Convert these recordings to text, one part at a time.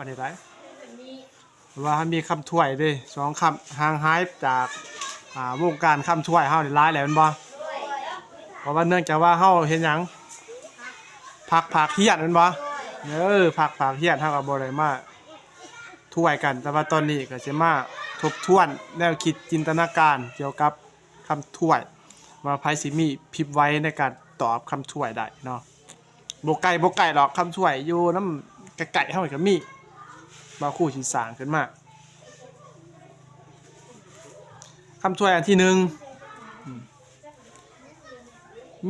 ປານໃດ ວ່າມີຄຳຖ້ວຍເດ້ ສອງຄຳ ຫ່າງຫາຍຈາກ ອ່າ ວົງການຄຳຖ້ວຍເຮົານີ້ຫຼາຍແລ້ວແມ່ນບໍ່? ເພາະວ່າເນື່ອງຈາກວ່າເຮົາເຮັດຫຍັງ? ພັກພາກຮຽນແມ່ນບໍ່? ເອີ ພັກພາກຮຽນ ເຮົາກໍບໍ່ໄດ້ມາຖ້ວຍກັນ, ແຕ່ວ່າຕອນນີ້ກໍຊິມາທົບທວນແນວຄິດຈິນຕະນາການກ່ຽວກັບຄຳຖ້ວຍ ວ່າໃຜຊິມີພິບໄວໃນການຕອບຄຳຖ້ວຍໄດ້ເນາະ. ບໍ່ໄກ ບໍ່ໄກດອກ ຄຳຖ້ວຍຢູ່ນຳໃກ້ໆເຮົານີ້ກໍມີ, ບ່າວຄູຊິສ້າງຂຶ້ນມາ. ຄຳຖ້ວຍອັນທີໜຶ່ງ ອືມ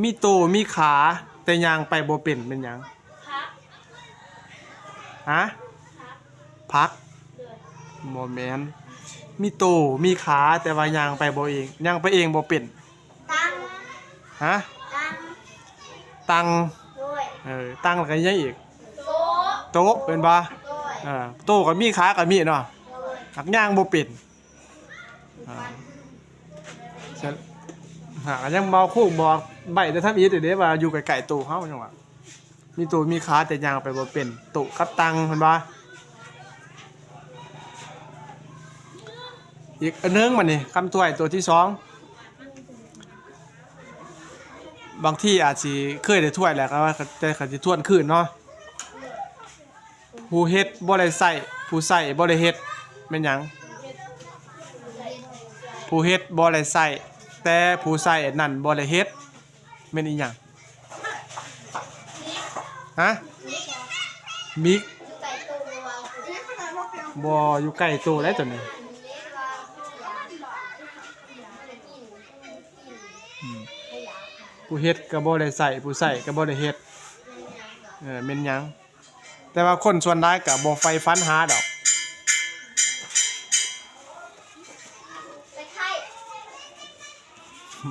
ມີໂຕມີຂາ ແຕ່ຍ່າງໄປບໍ່ເປັນ ແມ່ນຫຍັງ? ຮະ? ຜັກ? ບໍ່ແມ່ນ. ມີໂຕມີຂາ ແຕ່ວ່າຍ່າງໄປບໍ່ເອງ ຍ່າງໄປເອງບໍ່ເປັນ. ຕັງ. ຮະ? ຕັງ. ຕັງ. ໂດຍ. ເອີ ຕັງ ແລ້ວກໍຫຍັງອີກ? ໂຕະ. ໂຕະ ແມ່ນບໍ່? ໂດຍ. ເອີ ໂຕກໍມີ ຂາກໍມີເນາະ. ໂດຍ. ຫາກຍ່າງບໍ່ເປັນ. ອ່າ ຫາກຍັງເວົ້າຄູບອກໃບ້ແຕ່ທຳອິດຢູ່ເດ້ ວ່າຢູ່ໃກ້ໆໂຕເຮົາ ຫຍັງວ່າ ມີໂຕມີຂາ ແຕ່ຍ່າງໄປບໍ່ເປັນ. ໂຕະກັບຕັງ ແມ່ນບໍ່? ອີກອັນໜຶ່ງ ບັດນີ້ຄຳຖ້ວຍໂຕທີສອງ ບາງທີອາດຊິເຄີຍໄດ້ຖ້ວຍແຫຼະ ແຕ່ຂ້ອຍຊິທວນຄືນເນາະ. ຜູ້ເຮັດບໍ່ໄດ້ໃຊ້ ຜູ້ໃຊ້ບໍ່ໄດ້ເຮັດ ແມ່ນຫຍັງ? ຜູ້ເຮັດບໍ່ໄດ້ໃຊ້ ແຕ່ຜູ້ໃຊ້ນັ້ນບໍ່ໄດ້ເຮັດ ແມ່ນອີຫຍັງ? ຮະ? ມິກ. ບໍ່ ຢູ່ໃກ້ໂຕແລ້ວຕົວນີ້. ອືມ ຜູ້ເຮັດກໍບໍ່ໄດ້ໃຊ້ ຜູ້ໃຊ້ກໍບໍ່ໄດ້ເຮັດ ເອີ ແມ່ນຫຍັງ? ແຕ່ວ່າຄົນສ່ວນຫຼາຍກໍບໍ່ໃຝ່ຝັນຫາດອກ.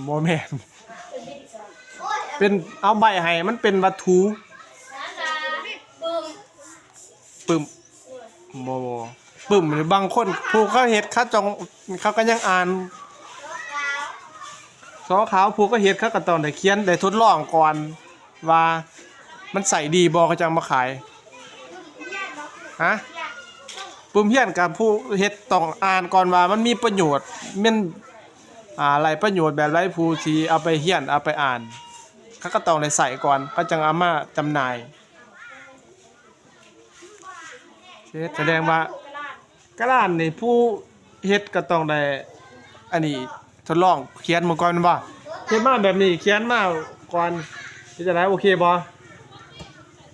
ບໍ່ແມ່ນ ເປັນ ເອົາໃບ້ໃຫ້ ມັນເປັນວັດຖຸ. ປຶ້ມ. ບໍ່ ປຶ້ມນີ້ ບາງຄົນຜູ້ເຂົາເຮັດ ເຂົາຕ້ອງ ເຂົາກໍຍັງອ່ານ ສໍຂາວ ຜູ້ເຂົາເຮັດ ເຂົາກໍຕ້ອງໄດ້ຂຽນ ໄດ້ທົດລອງກ່ອນວ່າມັນໃຊ້ດີບໍ່ ເຂົາຈັ່ງມາຂາຍ. ຮະ? ປຶ້ມຮຽນ ກໍຜູ້ເຮັດຕ້ອງອ່ານກ່ອນວ່າມັນມີປະໂຫຍດ ແມ່ນ ອ່າ ໄດ້ປະໂຫຍດແບບໃດ ຜູ້ທີ່ເອົາໄປຮຽນ ເອົາໄປອ່ານ ເຂົາກໍຕ້ອງໄດ້ໃຊ້ກ່ອນ ເຂົາຈັ່ງເອົາມາຈຳໜ່າຍ. ເຮັດ ສະແດງວ່າກະລານນີ້ ຜູ້ເຮັດກໍຕ້ອງໄດ້ ອັນນີ້ ທົດລອງຂຽນເບິ່ງກ່ອນແມ່ນບໍ່? ເຮັດມາແບບນີ້ ຂຽນມາກ່ອນ ເຮັດຈັ່ງໃດ? ໂອເຄບໍ່?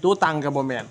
ຕູ້ຕັງກໍບໍ່ແມ່ນ.